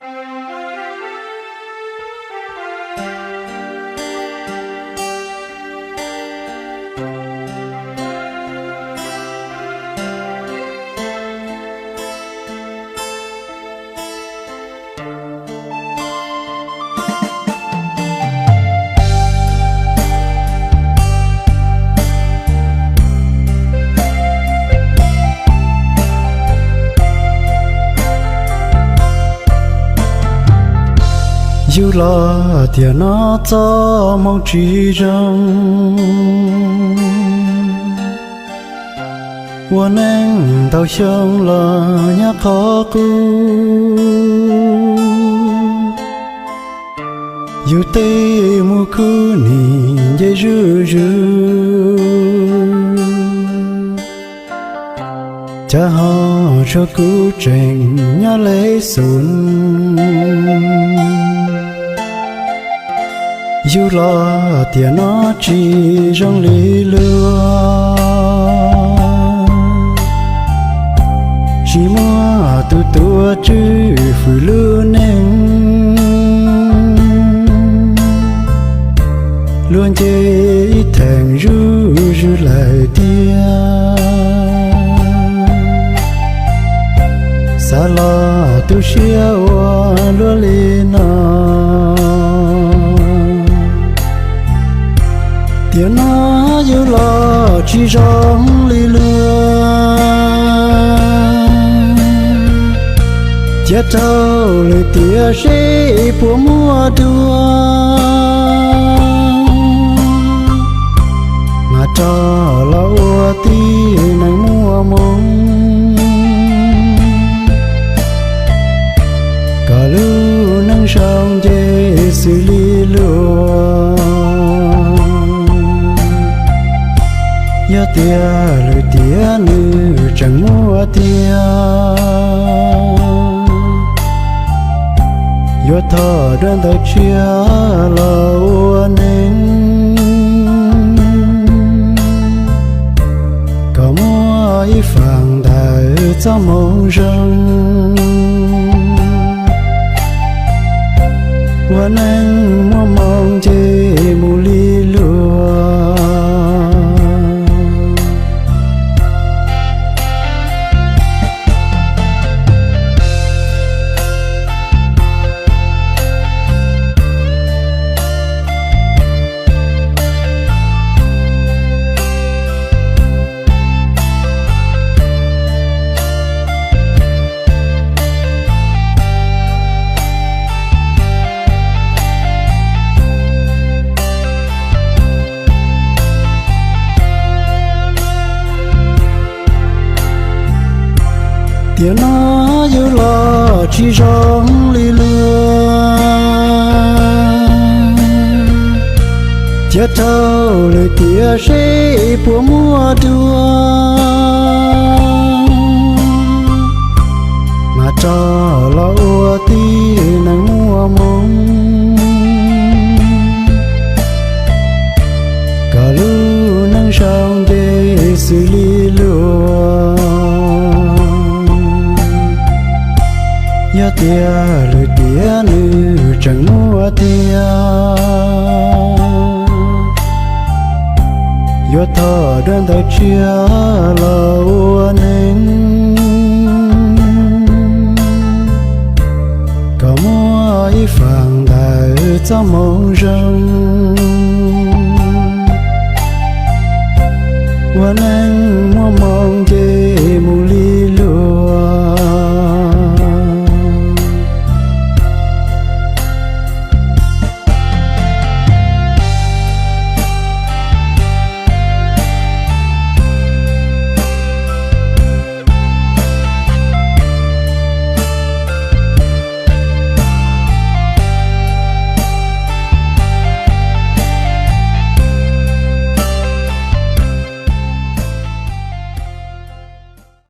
Yug los tiam no txoj hmoo tsis zoo, ua neej ntau xyoo los nyob qhov qub. Yug tej mus khub nim nce zuj zus, cas ho tshuav kuv tseem nyob lej xum. Yug los tiam no tsis zoo li luag, tsis muaj tus tuav tswj hwm lub neej. Luag nce ib theem zuj zus lawm tiag, xav los tu siab ua luaj li no. Tiam no yug los tsis zoo li luag, cia raug lwm tiam seb puas muaj dua, mas rov los ua tib neeg muaj hmoo, kom lub neej zoo nce xws li luag. Yog tias lwm tiam nws tseem muaj tiag, yuav thov dua ntawv tshiab los ua neej, kom muaj ib faam ntawm txoj moo zoo. Ua neej muaj hmoo nce mus li luag. Tiam no yug los tsis zoo li luag, cia raug lwm tiam seb puas muaj dua, mas rov los ua tib neeg muaj hmoo, kom lub neej zoo nce xws li luag. Yog tias lwm tiam nws tseem muaj tiag, yuav thov dua ntawv tshiab los ua neej, kom muaj ib faam ntawm txoj moo zoo. Ua neej muaj hmoo